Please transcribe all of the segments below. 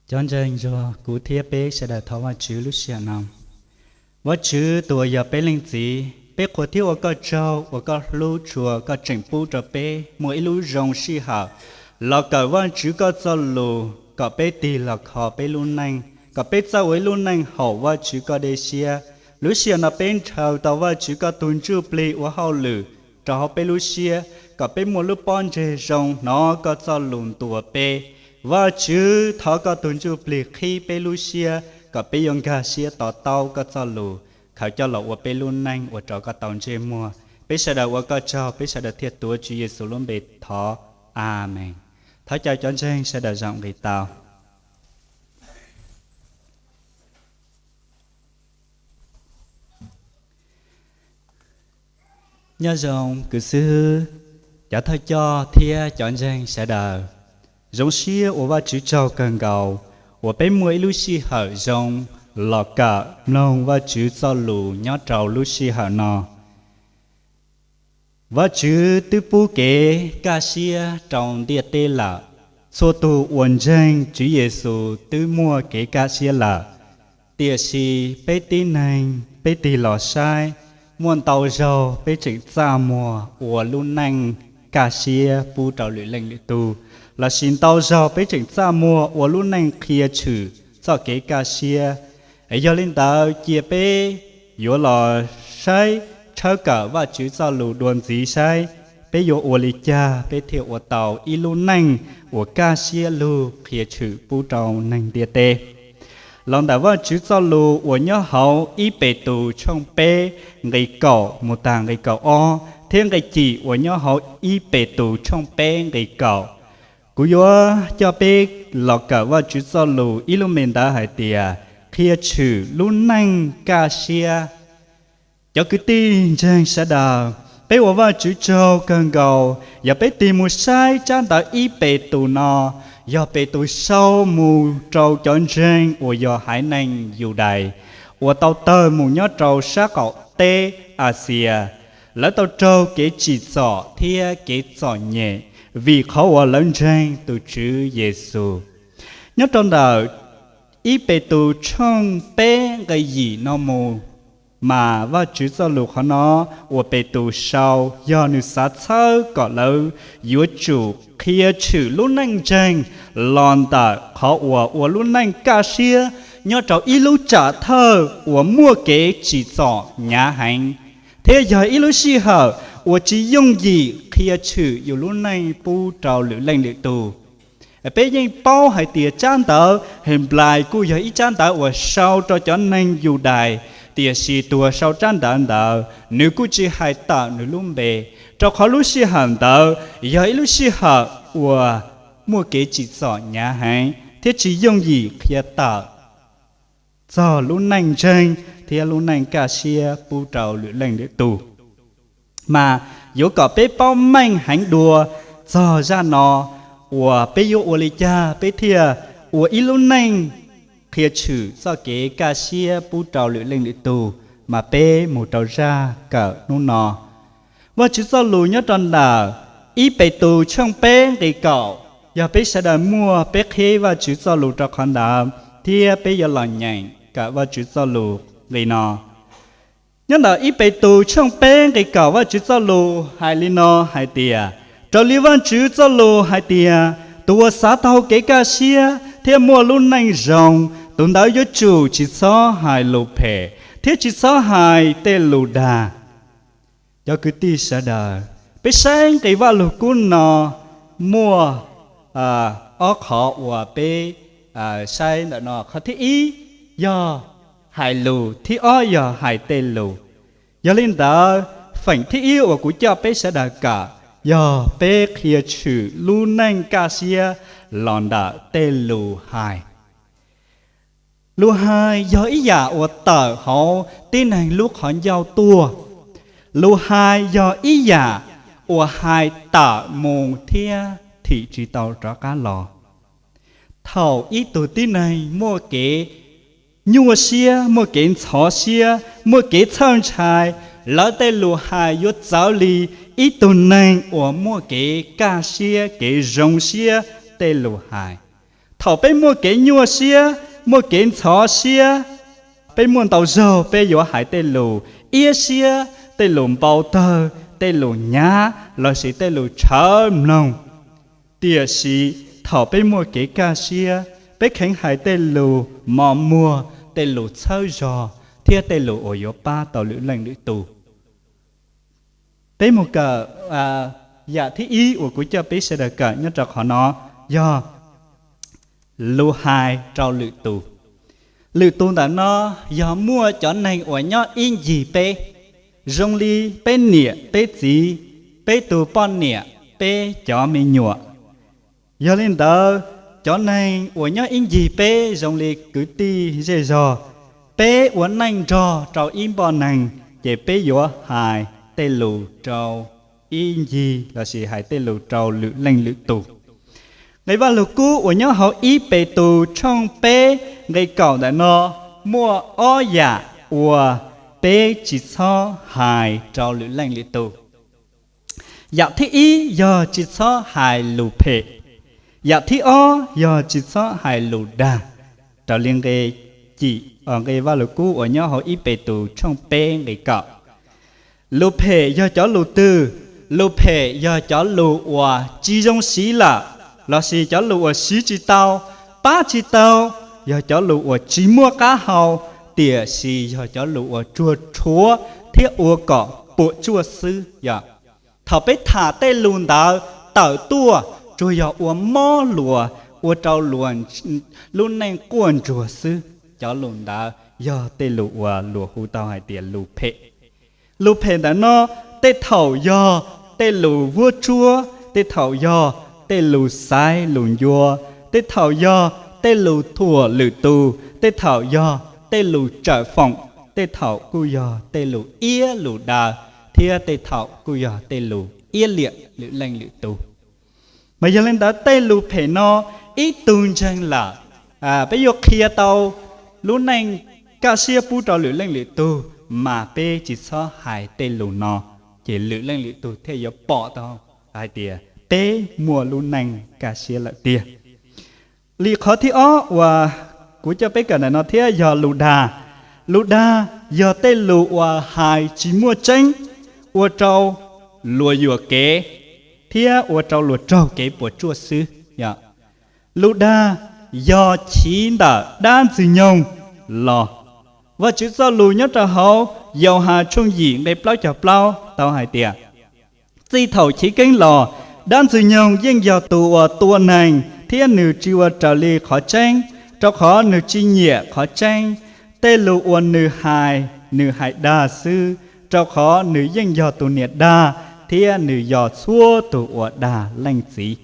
Cov ntseeg nrog kuv thiab peb sawv daws thov Vajtswv lub sij hawm no. Vajtswv tus uas yog peb Leej Txiv, peb qhuas thiab ua koj tsaug uas koj hlub tshua koj tseem pub rau peb muaj ib lub zoo sij hawm los kawm Vajtswv koj txoj lus kom peb tig los kho peb lub neej, kom peb txawj ua ib lub neej haum Vajtswv koj dej siab. Lub sij hawm no peb ntshaw tau Vajtswv koj tus ntsuj plig ua hauj lwm rau hauv peb lub siab kom peb muaj lub pob ntseg zoo hnov koj txoj lus ntuas peb. Vajtswv, thov koj tus ntsuj plig qhib peb lub siab kom peb yuav nkag siab to taub koj txoj lus, khaws coj los ua peb lub neej ua rau koj tau ntsej muag. Peb sawv daws ua koj tsaug, peb sawv daws thiaj tuav Tswv Yexus lub npe thov. Amees. Thov caw cov ntseeg sawv daws zaum nqis tau. Nyob zoo kwv xib hwb, cov thawj coj thiab cov ntseeg sawv daws. Zoo siab ua Vajtswv tsaug kawg nkaus uas peb muaj ib lub sij hawm zoo los kawm mloog Vajtswv txoj lus nyob rau lub sij hawm no. Vajtswv twb pub kev kaj siab rau ntiaj teb lawm. Txhua tus uas ntseeg Tswv Yexus twb muaj kev kaj siab lawm. Tiam sis peb tib neeg peb tig los saib, muaj ntau zaug peb tseem txaj muag ua lub neej kaj siab pub rau lwm leej lwm tus, lossis ntau zaug peb tseem txaj muag ua lub neej qhia tshwm txoj kev kaj siab. Yog li ntawd cia peb yuav los saib tshawb kawm Vajtswv txoj lus dua ntxiv saib peb yuav ua li cas peb thiaj ua tau ib lub neej uas kaj siab lug qhia tshwm pub rau neeg ntiaj teb. Los ntawm Vajtswv txoj lus uas nyob hauv ib Petus tshooj peb nqe kaum mus tag nqe kaum ob thiab nqe cim uas nyob hauv ib Petus tshooj peb nqe kaum, kuv yuav coj peb los kawm Vajtswv txoj lus ib lub me ntawv hais tias qhia tshwm lub neej kaj siab. Cov kwv tij ntseeg sawv daws, peb ua Vajtswv tsaug kawg nkaus yog peb tig mus saib tsab ntawv ib Petus no, yog Petus sau mus rau cov ntseeg uas yog haiv neeg Yudais uas tau tawg mus nyob rau sab qaum teb Axias. Lawv tau raug kev tsim txom thiab kev txom nyem vim qhov uas lawv ntseeg tus Tswv Yexus. Nyob rau ntawm ib Petus tshooj peb nqe yim no mus, mas Vajtswv txoj lus qhov no uas Petus sau yog nws xav txhawb kom lawv yuav tsum qhia tshwm lub neej ntseeg los ntawm qhov uas ua lub neej kaj siab nyob rau ib lub tsam thawj uas muaj kev tsim txom hnyav heev, thiab yog ib lub sij hawm uas tsis yooj yim qhia tshwm yus lub neej pub rau lwm leej lwm tus. Peb yeej paub hais tias tsab ntawv Henplais kuj yog ib tsab ntawv uas sau rau cov neeg Yudais, tiam sis tus uas sau tsab ntawv ntawd nws kuj tsis hais tawm nws lub npe, rau qhov lub sij hawm ntawd yog ib lub sij hawm uas muaj kev tsim txom hnyav heev thiab tsis yooj yim qhia tawm txog lub neej ntseeg thiab lub neej kaj siab pub rau lwm leej lwm tus. Mas yuav kom peb paub meej heev dua txog zaj no uas peb yuav ua li cas peb thiaj ua ib lub neej qhia tshwm txoj kev kaj siab pub rau lwm leej lwm tus, mas peb mus rau zaj kawm hnub no. Vajtswv txoj lus nyob rau ntawm ib Petus tshooj peb nqe kaum, yog peb sawv daws muaj peb qhib Vajtswv txoj lus rau qhov ntawd thiab peb yuav los nyeem kawm Vajtswv txoj lus nqe no. Nyob ntawm ib Petus tshooj peb nqe kaum Vajtswv txoj lus hais li no hais tias, raws li Vajtswv txoj lus hais tias, tus uas xav tau kev kaj siab thiab muaj lub neej zoo, tus ntawd yuav tsum tsis txhob hais lus phem thiab tsis txhob hais tej lus dag. Cov kwv tij sawv daws, peb saib nqe Vajluskub no muaj ob qhov uas peb saib ntawm no. Qhov thib ib yog hais lus, thib ob yog hais tej lus. Yog li ntawd, feem thib ib uas kuv coj peb sawv daws kawm yog peb qhia tshwm lub neej kaj siab los ntawm tej lus hais. Lus hais yog ib yam uas tawm hauv tib neeg lub qhov ncauj tuaj. Lus hais yog ib yam uas hais tawm mus thiab thim tsis tau rov qab los. Thaum ib tug tib neeg muaj kev nyuaj siab, muaj kev ntxhov siab, muaj kev txhawj ntshai, lawv tej lus hais yuav txawv li ib tug neeg uas muaj kev kaj siab, kev zoo siab tej lus hais. Thaum peb muaj kev nyuaj siab, muaj kev ntxhov siab, peb muaj ntau zaug peb yuav hais tej lus iab siab, tej lus npau tawg, tej lus nyav lossis tej lus tshawv mloog. Tiam sis thaum peb muaj kev kaj siab, peb kheev hais tej lus mos muag, tej lus txhawb zog, thiab tej lus uas yuav pab tau lwm leej lwm tus. Peb mus kawm, yam thib ib uas kuv coj peb sawv daws kawm nyob rau qhov no yog lus hais rau lwm tus. Lwm tus ntawm no yog muaj cov neeg uas nyob ib ncig peb, zoo li peb niam peb txiv, peb tus poj niam, peb cov me nyuam. Yog li ntawd, cov neeg uas nyob ib ncig peb zoo li kwv tij zej zog, peb ua neej nrog rau ib npoj neeg, ces peb yuav hais tej lus rau ib ncig lossis hais tej lus rau lwm leej lwm tus. Nqe Vaj Lug Kub uas nyob hauv ib Petus tshooj peb nqe kaum ntawm no muaj ob yam uas peb tsis txhob hais rau lwm leej lwm tus. Yam thib ib yog tsis txhob hais lus phem. Yam thib ob yog tsis txhob hais lus dag. Raws li nqe cim, nqe Vaj Lug Kub uas nyob hauv ib Petus tshooj peb nqe kaum. Lus phem yog cov lus twg? Lus phem yog cov lus uas tsis zoo siv lawm, lossis cov lus uas siv tsis tau, pab tsis tau, yog cov lus uas tsis muaj qab hau, tiam sis yog cov lus uas tsuas rhuav thiab ua kom puas tsuaj xwb yom. Thaum peb tham tej lus ntawd tawm tuaj, tsuas yog ua mob luas, ua rau luas lub neej quaj ntsuag xwb. Cov lus ntawd yog tej lus uas luas hu tau hais tias lus phem. Lus phem ntawm no tej thaum yog tej lus vuab tsuab, tej thaum yog tej lus xaiv lus ncua, tej thaum yog tej lus thuam lwm tus, tej thaum yog tej lus tsawm foom, tej thaum kuj yog tej lus iab lus daw, thiab tej thaum kuj yog tej lus iab liam lwm leej lwm tus. Mas yog li ntawd tej lus phem no ib tug ntseeg lawm, peb yuav qhia tau lub neej kaj siab pub rau lwm leej lwm tug, mas peb tsis txhob hais tej lus no, ces lwm leej lwm tug thiaj yuav pom tau hais tias peb muaj lub neej kaj siab lawm tiag. Li qhov thib ob uas kuv coj peb kawm ntawm no thiab yog lus dag. Lus dag yog tej lus uas hais tsis muaj tseeb, ua rau luas yuam kev, thiab ua rau luas raug kev puas tsuaj xwb. Lus dag yog chiv ntawm dab Ntxwg Nyoog los. Vajtswv txoj lus nyob rau hauv Yauhas tshooj yim nqe plaub caug plaub tau hais tias, txij thaum chiv keeb los, dab Ntxwg Nyoog yeej yog tus uas tua neeg, thiab nws tsis ua raws li qhov tseeb, rau qhov nws tsis nyiam qhov tseeb. Tej lus uas nws hais, nws hais dag xwb, rau qhov nws yeej yog tus niam dag, thiab nws yog txhua tus uas dag leej txiv.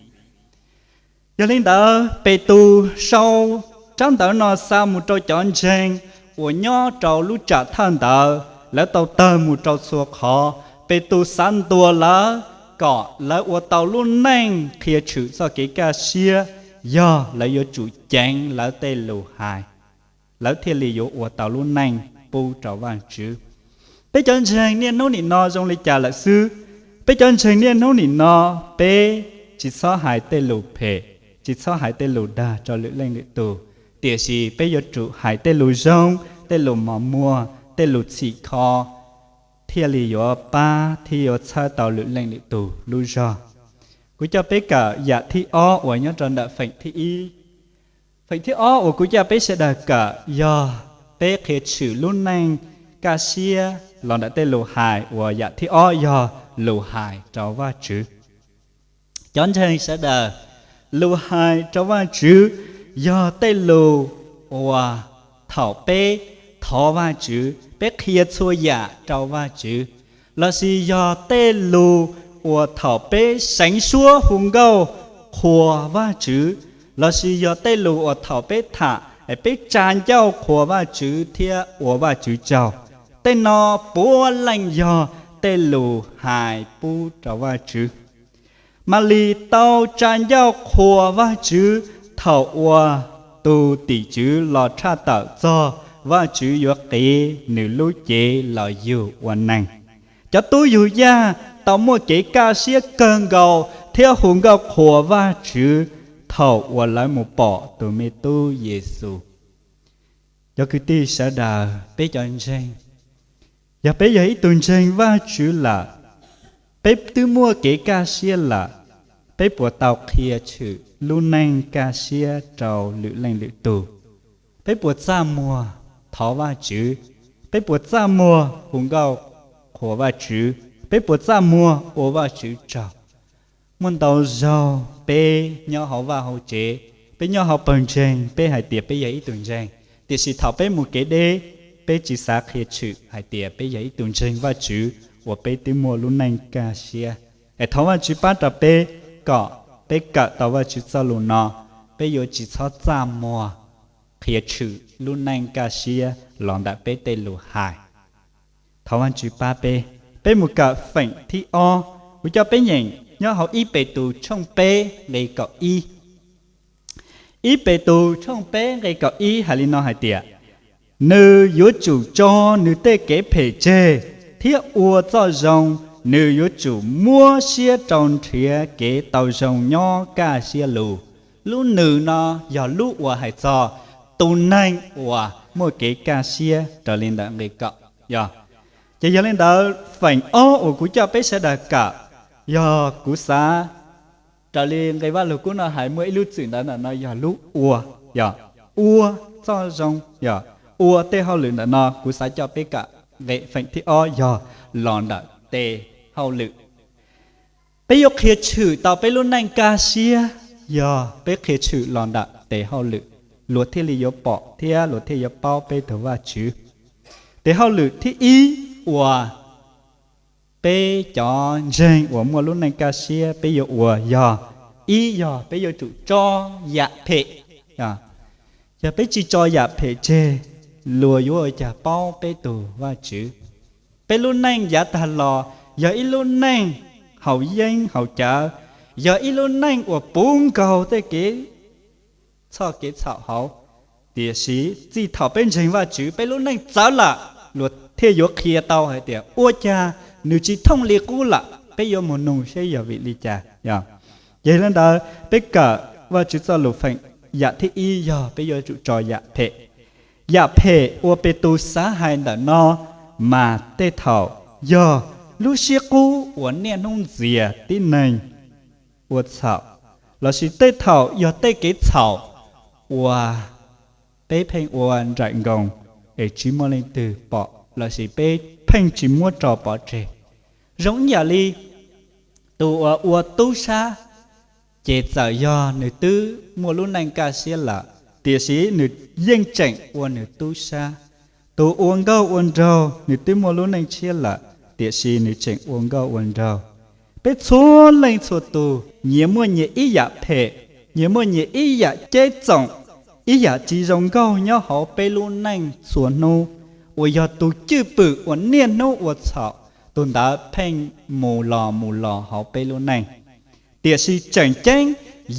Yog li ntawd, Petus sau tsab ntawv no xa mus rau cov ntseeg uas nyob rau lub tsam thawj ntawd, lawv tau tawg mus rau txhua qhov. Petus xav ntuas lawv kom lawv ua tau lub neej qhia tshwm txoj kev kaj siab, yog lawv yuav tsum ceev lawv tej lus hais, lawv thiaj li yuav ua tau lub neej pub rau Vajtswv. Peb cov ntseeg niaj hnub nim no zoo li cas lawm xwb? Peb cov ntseeg niaj hnub nim no, peb tsis txhob hais tej lus phem, tsis txhob hais tej lus dag rau lwm leej lwm tus, tiam sis peb yuav tsum hais tej lus zoo, tej lus mos muag, tej lus txhim kho, thiaj li yuav pab thiab yuav txhawb tau lwm leej lwm tus lub zog. Kuv coj peb kawm yam thib ob uas nyob rau ntawm feem thib ib. Feem thib ob uas kuv coj peb sawv daws kawm yog peb qhia tshwm lub neej kaj siab los ntawm tej lus hais uas yam thib ob yog lus hais rau Vajtswv. Cov ntseeg sawv daws, lus hais rau Vajtswv yog tej lus uas thaum peb thov Vajtswv, peb qhia txhua yam rau Vajtswv, lossis yog tej lus uas thaum peb seev suab hu nkauj qhuas Vajtswv, lossis yog tej lus uas thaum peb tham, peb tsa ncauj qhuas Vajtswv thiab ua Vajtswv tsaug. Tej no puav leej yog tej lus hais pub rau Vajtswv. Malis tau tsa ncauj qhuas Vajtswv thaum uas tus tim tswv los tshaj tawm txog Vajtswv yuav qiv nws lub cev los yug ua neeg. Cov tub yug yaj tau muaj kev kaj siab kawg nkaus thiab hu nkauj qhuas Vajtswv thaum uas lawv mus pom tus me tub Yexus. Cov kwv tij sawv daws, peb cov ntseeg, yog peb yog ib tug ntseeg Vajtswv lawm, peb twb muaj kev kaj siab lawm, peb puas tau qhia tshwm lub neej kaj siab rau lwm leej lwm tug? Peb puas txaj muag thov Vajtswv? Peb puas txaj muag hu nkauj qhuas Vajtswv? Peb puas txaj muag ua Vajtswv tsaug? Muaj ntau zaug peb nyob hauv vaj hauv tsev, peb nyob hauv pawg ntseeg, peb hais tias peb yog ib tug ntseeg, tiam sis thaum peb mus kev deb, peb tsis xav qhia tshwm hais tias peb yog ib tug ntseeg Vajtswv uas peb twb muaj lub neej kaj siab. Es thov Vajtswv pab rau peb, kom peb kawm tau Vajtswv txoj lus no, peb yuav tsis txhob txaj muag qhia tshwm lub neej kaj siab los ntawm peb tej lus hais. Thov Vajtswv pab peb. Peb mus kawm feem thib ob, kuv coj peb nyeem nyob hauv ib Petus tshooj peb nqe kaum ib. Ib Petus tshooj peb nqe kaum ib hais li no hais tias, nws yuav tsum tso nws tej kev phem tseg thiab ua txoj zoo, nws yuav tsum muab siab rau nrhiav kev tau zoo nyob kaj siab lug. Lub nws no yog lub uas hais txog tus neeg uas muaj kev kaj siab raws li ntawm nqe kaum. Yog, ces yog li ntawd feem ob uas kuv coj peb sawv daws kawm, yog kuv xav raws li nqe Vajluskub no hais muaj ib lub txwm ntawd ntawm no yog lub ua, yog ua txoj zoo, yog ua tej hauj lwm ntawm no kuv xav coj peb kawm nqe feem thib ob yog los ntawm tes hauj lwm. Peb yuav qhia tshwm tau peb lub neej kaj siab yog peb qhia tshwm los ntawm tes hauj lwm, luag thiaj li yuav pom thiab luag thiaj yuav paub peb tus Vajtswv. Tes hauj lwm thib ib uas peb cov ntseeg uas muaj lub neej kaj siab peb yuav ua yog, ib yog peb yuav tsum tso yam phem. Yog peb tsis tso yam phem tseg, luag yuav ua cas paub peb tus Vajtswv? Peb lub neej yav tag los yog ib lub neej haus yeeb haus cawv, yog ib lub neej uas puv nkaug tej kev txhoj kev txhaum hauv. Tiam sis txij thaum peb ntseeg Vajtswv peb lub neej txawv lawm, luag thiaj yuav qhia tau hais tias ua cas nws tsis thooj li qub lawm, peb yuav mus nug seb yog vim li cas. Yog, ces li ntawd peb kawm Vajtswv txoj lus feem yam thib ib yog peb yuav tsum tso yam phem. Yam phem uas Petus xav hais ntawm no mas tej thaum yog lub siab qub uas niaj hnub ntxias tib neeg ua txhaum, lossis tej thaum yog tej kev txhaum uas peb pheej ua nraim nkoos es tsis muaj leej twg pom lossis peb pheej tsis muab tso pov tseg. Zoo ib yam li tus uas ua tub sab, ces txawm yog nws twb muaj lub neej kaj siab lawm, tiam sis nws yeej tseem ua nws tub sab. Tus ua nkauj ua nraug, nws twb muaj lub neej tshiab lawm, tiam sis nws tseem ua nkauj ua nraug. Peb txhua leej txhua tus nyias muaj nyias ib yam phem, nyias muaj nyias ib yam ceb txoom, ib yam tsis zoo nkauj nyob hauv peb lub neej txhua hnub, uas yog tus cwj pwm uas niaj hnub ua txhaum, tus ntawd pheej mus los mus los hauv peb lub neej. Tiam sis tseem ceeb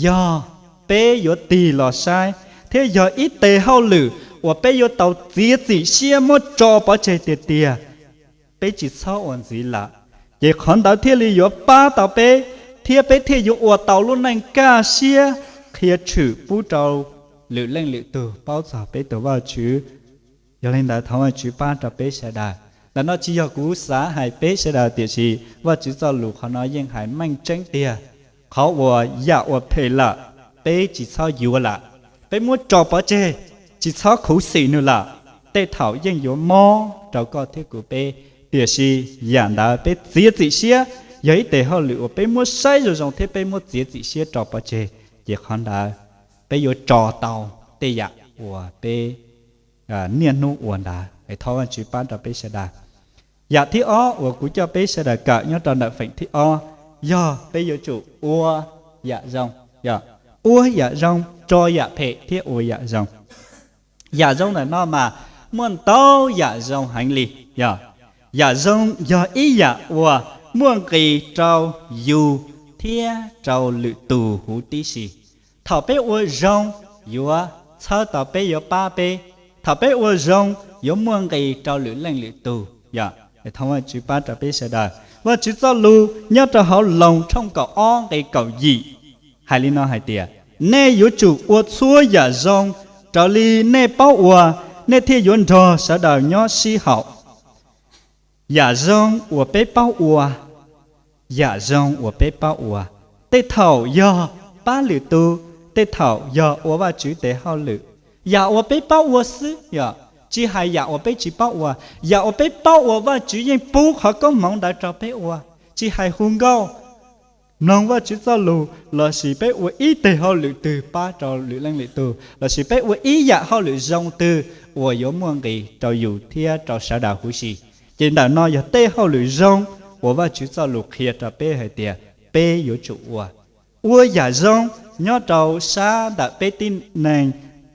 yog peb yuav tig los saib, thiab yog ib tes hauj lwm uas peb yuav tau txiav txim siab muab tso pov tseg tiag tiag, peb tsis txhob ua ntxiv lawm. Ces qhov ntawd thiaj li yuav pab tau peb, thiab peb thiaj yuav ua tau lub neej kaj siab qhia tshwm pub rau lwm leej lwm tug paub txog peb tus Vajtswv. Yog li ntawd thov Vajtswv pab rau peb sawv daws. Ntawm no tsis yog kuv xav hais peb sawv daws, tiam sis Vajtswv txoj lus qhov no yeej hais meej tseeb tiag. Qhov uas yam uas phem lawm, peb tsis txhob yuav lawm, peb muab tso pov tseg, tsis txhob khuv xim nws lawm. Tej thaum yeej yuav mob rau koj thiab kuv peb, tiam sis yam ntawd peb txiav txim siab, yog ib tes hauj lwm uas peb muab saib zoo zoo thiab peb muab txiav txim siab tso pov tseg, ces qhov ntawd peb yuav tso tau tej yam uas peb niaj hnub ua ntawd. Es thov Vajtswv pab rau peb sawv daws. Yam thib ob uas kuv coj peb sawv daws kawm nyob rau ntawm feem thib ob yog peb yuav tsum ua yam zoo. Yog, ua yam zoo, tso yam phem thiab ua yam zoo. Yam zoo ntawm no mas muaj ntau yam zoo heev li. Yog, yam zoo yog ib yam uas muaj nqis rau yus thiab rau lwm tus huv tib si. Thaum peb ua zoo yuav txhawb tau peb, yuav pab peb. Thaum peb ua zoo yuav muaj nqis rau lwm leej lwm tus. Yog, thov Vajtswv pab rau peb sawv daws. Vajtswv txoj lus nyob rau hauv Loos tshooj kaum ob nqe kaum yim hais li no hais tias, Nej yuav tsum ua txhua yam zoo raws li nej paub ua, nej thiaj yuav nrog sawv daws nyob sib haum. Yam zoo uas peb paub ua, yam zoo uas peb paub ua, tej thaum yog pab lwm tus, tej thaum yog ua Vajtswv tes hauj lwm. Yam uas peb paub ua xwb yom, tsis hais yam uas peb tsis paub ua. Yam uas peb paub ua Vajtswv yeej pub qhov koob hmoov ntawd rau peb ua, tsis hais hu nkauj, mloog Vajtswv txoj lus, lossis peb ua ib teg hauj lwm twg pab rau lwm leej lwm tus, lossis peb ua ib yam hauj lwm zoo twg uas yuav muaj nqis rau yus thiab rau sawv daws huv si. Ces ntawm no yog tej hauj lwm zoo uas Vajtswv txoj lus qhia rau peb hais tias peb yuav tsum ua. Ua yam zoo nyob rau sab ntawm peb tib neeg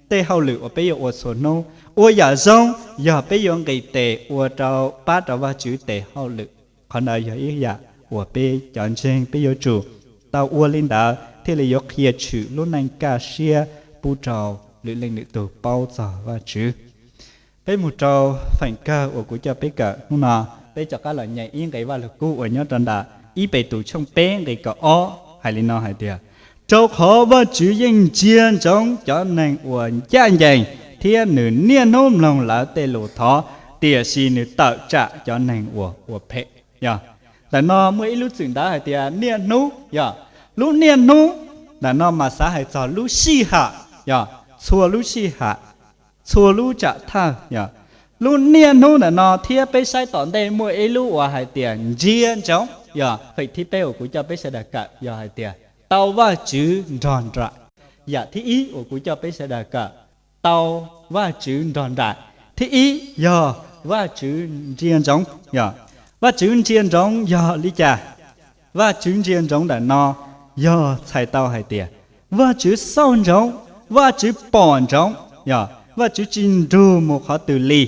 tej hauj lwm uas peb yuav ua txhua hnub. Ua yam zoo yog peb yuav nqis tes ua rau pab rau Vajtswv tes hauj lwm. Qhov ntawd yog ib yam uas peb cov ntseeg peb yuav tsum tau ua li ntawd thiaj li yuav qhia tshwm lub neej kaj siab pub rau lwm leej lwm tus paub txog Vajtswv. Peb mus rau feem kawg uas kuv coj peb kawm hnub no, peb rov qab los nyeem ib nqe Vajluskub uas nyob rau ntawm ib Petus tshooj peb nqe kaum ob hais li no hais tias, rau qhov Vajtswv yeej ntsia ntsoov cov neeg uas ncaj ncees, thiab nws niaj hnub mloog lawv tej lus thov, tiam sis nws tawm tsam cov neeg uas ua phem. Yog, ntawm no muaj ib lub txwm ntawv hais tias niaj hnub, yog, lub niaj hnub ntawm no mas xav hais txog lub sij hawm, yog, txhua lub sij hawm, txhua lub tsam thawj, yog, lub niaj hnub ntawm no thiab peb saib tom ntej muaj ib lub uas hais tias ntsia ntsoov, yog, feem thib peb uas kuv coj peb sawv daws kawm yog hais tias tau Vajtswv nrog nraim. Yam thib ib uas kuv coj peb sawv daws kawm, tau Vajtswv nrog nraim. Thib ib yog Vajtswv ntsia ntsoov, yog, Vajtswv ntsia ntsoov yog li cas? Vajtswv ntsia ntsoov ntawm no yog txhais tau hais tias Vajtswv xauj ntsoov, Vajtswv pom ntsoov, yog, Vajtswv tsis nrug mus qhov twg li.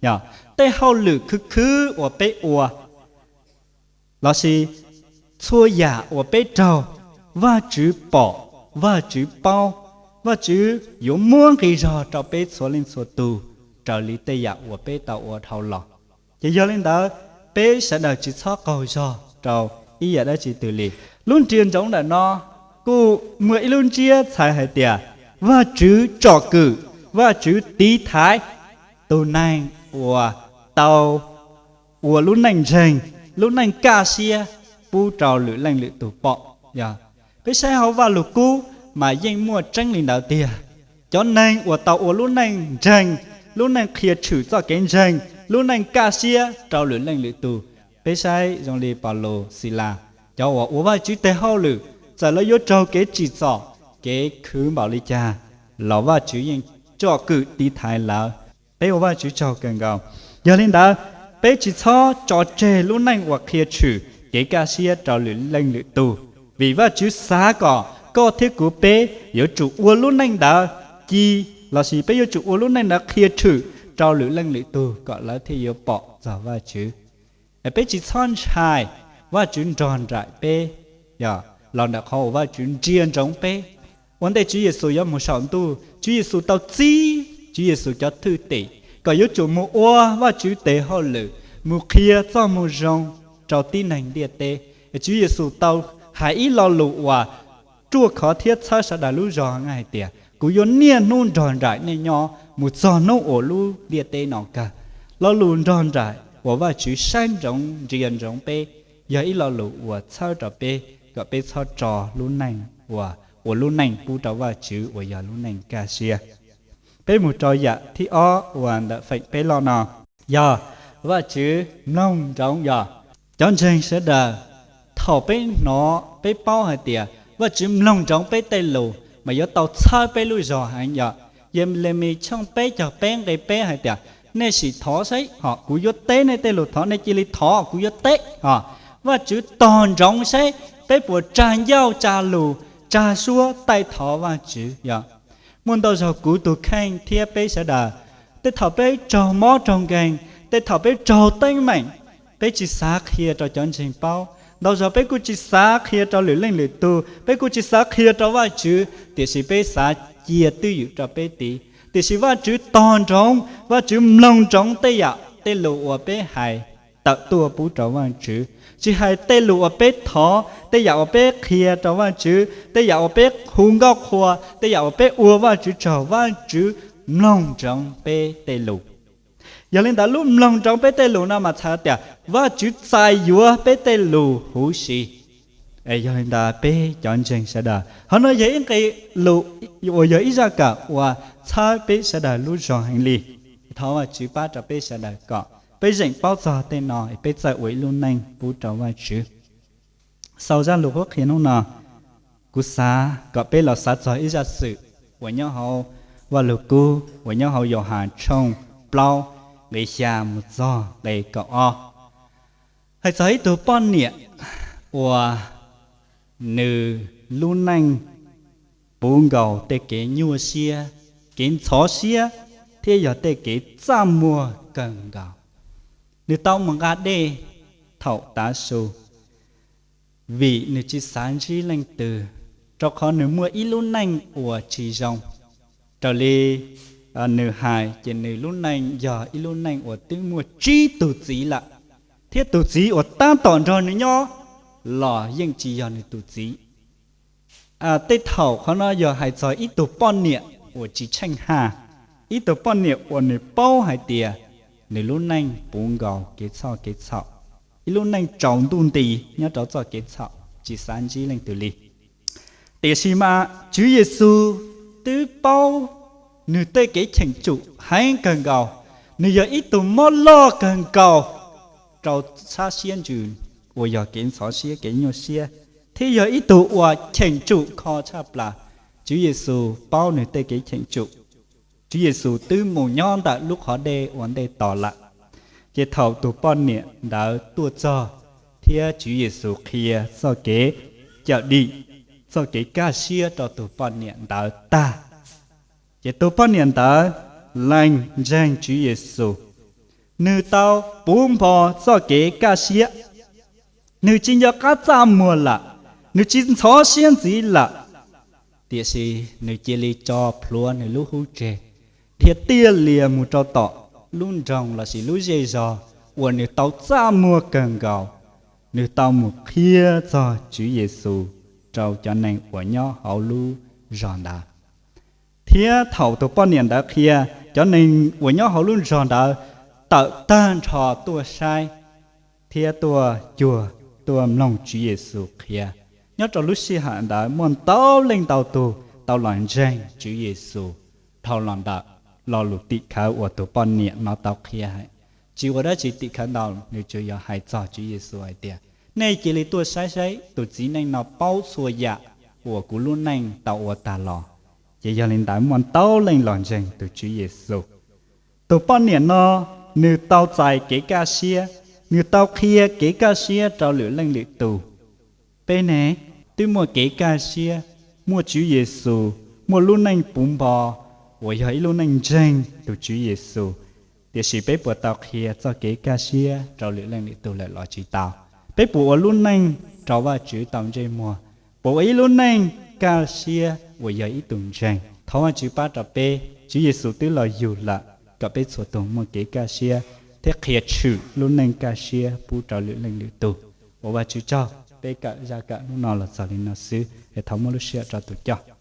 Yog, tej hauj lwm khwv khwv uas peb ua lossis txhua yam uas peb raug, Vajtswv pom, Vajtswv paub, Vajtswv yuav muab nqi zog rau peb txhua leej txhua tus raws li tej yam uas peb tau ua dhau los. Ces yog li ntawd, peb sawv daws tsis txhob qaug zog rau ib yam dab tsi twg li. Lub nria ntsoov ntawm no kuj muaj ib lub ntsiab txhais hais tias Vajtswv tsom kwm, Vajtswv tiv thaiv tus neeg uas tau ua lub neej ntseeg, lub neej kaj siab pub rau lwm leej lwm tus pom. Yog, peb saib hauv Vajluskub mas yeej muaj tseeb li ntawd tiag. Cov neeg uas tau ua lub neej ntseeg, lub neej qhia tshwm txoj kev ntseeg, lub neej kaj siab rau lwm leej lwm tus. Peb saib zoo li Paulus, Xilas, cov uas ua Vajtswv tes hauj lwm, txawm lawv yuav raug kev tsim txom, kev khwv npaum li cas, los Vajtswv yeej tsom kwm tiv thaiv lawv. Peb ua Vajtswv tsaug kawg nkaus. Yog li ntawd, peb tsis txhob tso tseg lub neej uas qhia tshwm kev kaj siab rau lwm leej lwm tus, vim Vajtswv xav kom koj thiab kuv peb yuav tsum ua lub neej ntawd ci, lossis peb yuav tsum ua lub neej ntawd qhia tshwm rau lwm leej lwm tus kom lawv thiaj yuav pom txog Vajtswv. Es peb tsis txhob ntshai Vajtswv nrog nraim peb, yog los ntawm qhov uas Vajtswv ntsia ntsoov peb. Ua ntej Tswv Yexus yuav mus saum ntuj, Tswv Yexus tau txib Tswv Yexus cov thwj tim kom yuav tsum mus ua Vajtswv tes hauj lwm, mus qhia txoj moo zoo rau tib neeg ntiaj teb. Tswv Yexus tau hais ib lo lus uas ruaj khov thiab txhawb sawv daws lub zog hais tias, kuv yuav niaj hnub nrog nraim nej nyob mus txog hnub uas lub ntiaj teb no kawg. Lo lus nrog nraim uas Vajtswv saib ntsoov ntsia ntsoov peb yog ib lo lus uas txhawb rau peb kom peb txhob tso lub neej uas ua lub neej pub rau Vajtswv uas yog lub neej kaj siab. Peb mus rau yam thib ob uas ntawm feem peb loj no, yog Vajtswv mloog ntsoov. Yog, cov ntseeg sawv daws, thaum peb hnov peb paub hais tias Vajtswv mloog ntsoov peb tej lus mas yuav tau txhawb peb lub zog heev. Yog, Yelemis tshooj peb caug peb nqe peb hais tias, nej sim thov saib, ho kuv yuav teb nej tej lus thov, nej cia li thov kuv yuav teb. Ho Vajtswv tos ntsoov saib peb puas tsa ncauj tsa lus tsa suab taij thov Vajtswv. Yog, muaj ntau zaug kuv tus kheej thiab peb sawv daws, tej thaum peb raug mob raug nkeeg, tej thaum peb raug teeb meem, peb tsis xav qhia rau cov ntseeg paub, ntau zaug peb kuj tsis xav qhia rau lwm leej lwm tus, peb kuj tsis xav qhia rau Vajtswv, tiam sis peb xav cia twj ywm rau peb tid. Tiam sis Vajtswv tos ntsoov, Vajtswv mloog ntsoov tej yam tej lus uas peb hais. tawm tuaj pub rau Vajtswv. Tsis hais tej lus uas peb thov, tej yam uas peb qhia rau Vajtswv, tej yam uas peb hu nkauj qhuas, tej yam uas peb ua Vajtswv tsaug, Vajtswv mloog ntsoov peb tej lus. Yog li ntawd, lub mloog ntsoov peb tej lus no mas txhais tias Vajtswv txais yuav peb tej lus huv si. Yog li ntawd, peb cov ntseeg sawv daws, qhov no yog ib nqe lus uas yog ib zaj kawm uas txhawb peb sawv daws lub zog heev li. Thov Vajtswv pab rau peb sawv daws kom peb zeem paub txog tej no, peb txawj ua ib lub neej pub rau Vajtswv. Sau zaj lus qhuab qhia hnub no, kuv xav kom peb los xav txog ib zaj xwm uas nyob hauv Vajluskub uas nyob hauv Yauhas tshooj plaub, nqe xya mus txog nqe kaum ob, hais txog ib tug poj niam uas nws lub neej puv nkaus tej kev nyuaj siab, kev ntxhov siab, thiab yog tej kev txaj muag kawg nkaus. Nws tau mus nqa dej thaum tav su, vim nws tsis xav ntsib leej twg, rau qhov nws muaj ib lub neej uas tsis zoo. Raws li nws hais ces nws lub neej yog ib lub neej uas twb muaj tsib tug txiv lawm, thiab tus txiv uas tab tom nrog nws nyob los yeej tsis yog nws tus txiv. Tej thaum qhov no yog hais txog ib tug poj niam uas tsis tsheej haj, ib tug poj niam uas nws paub hais tias nws lub neej puv nkaus kev txhoj kev txhaum, ib lub neej tsaus ntuj nti nyob rau txoj kev txhaum, tsis xav ntsib leej twg li. Tiam sis mas Tswv Yexus twb paub nws tej kev cheem tsum heev kawg nkaus. Nws yog ib tug mob loj kawg nkaus rau sab siab ntsws uas yog kev ntxhov siab kev nyuaj siab, thiab yog ib tug uas cheem tsum kho tshaj plaws. Tswv Yexus paub nws tej kev cheem tsum. Tswv Yexus twb mus nyob ntawm lub qhov dej ua ntej tos lawm. Ces thaum tus poj niam ntawd tuaj txog thiab Tswv Yexus qhia txoj kev cawm dim, txoj kev kaj siab rau tus poj niam ntawd tag, ces tus poj niam ntawd lees ntseeg Tswv Yexus. Nws tau puv npo txoj kev kaj siab, nws tsis nco qab txaj muag lawm, nws tsis ntxhov siab ntxiv lawm. Tiam sis nws cia li tso plhuav nws lub hub tseg, dhia tiaj lias mus rau tom lub nroog lossis lub zej zog uas nws tau txaj muag kawg nkaus. Nws tau mus qhia txog Tswv Yexus rau cov neeg uas nyob hauv lub zog ntawd. Thiab thaum tus poj niam ntawd qhia, cov neeg uas nyob hauv lub zog ntawd tawm tag nrho tuaj saib thiab tuaj cuag, tuaj mloog Tswv Yexus qhia. Nyob rau lub sij hawm ntawd muaj ntau leej ntau tug tau los ntseeg Tswv Yexus dhau los ntawm lo lus tim khawv uas tus poj niam no tau qhia. Tsis ua dab tsi tim khawv ntau, nws tsuas yog hais txog Tswv Yexus hais tias, nej cia li tuaj saib saib, tus txiv neej no paub txhua yam uas kuv lub neej tau ua tag los. Ces yog li ntawd muaj ntau leej los ntseeg tus Tswv Yexus. Tus poj niam no, nws tau txais kev kaj siab, nws tau qhia kev kaj siab rau lwm leej lwm tus. Peb ne, twb muaj kev kaj siab, muaj Tswv Yexus, muaj lub neej puv npo uas yog ib lub neej ntseeg tus Tswv Yexus, tiam sis peb puas tau qhia txoj kev kaj siab rau lwm leej lwm tus lawm los tsis tau? Peb puas ua lub neej rau Vajtswv tau ntsej muag, puas ua ib lub neej kaj siab uas yog ib tug ntseeg? Thov Vajtswv pab rau peb. Tswv Yexus twb los yug lawm kom peb txhua tus muaj kev kaj siab thiab qhia tshwm lub neej kaj siab pub rau lwm leej lwm tus. Ua Vajtswv tsaug, peb kawm zaj kawm hnub no los txog li no xwb, es thov muab lub sij hawm rau tus coj.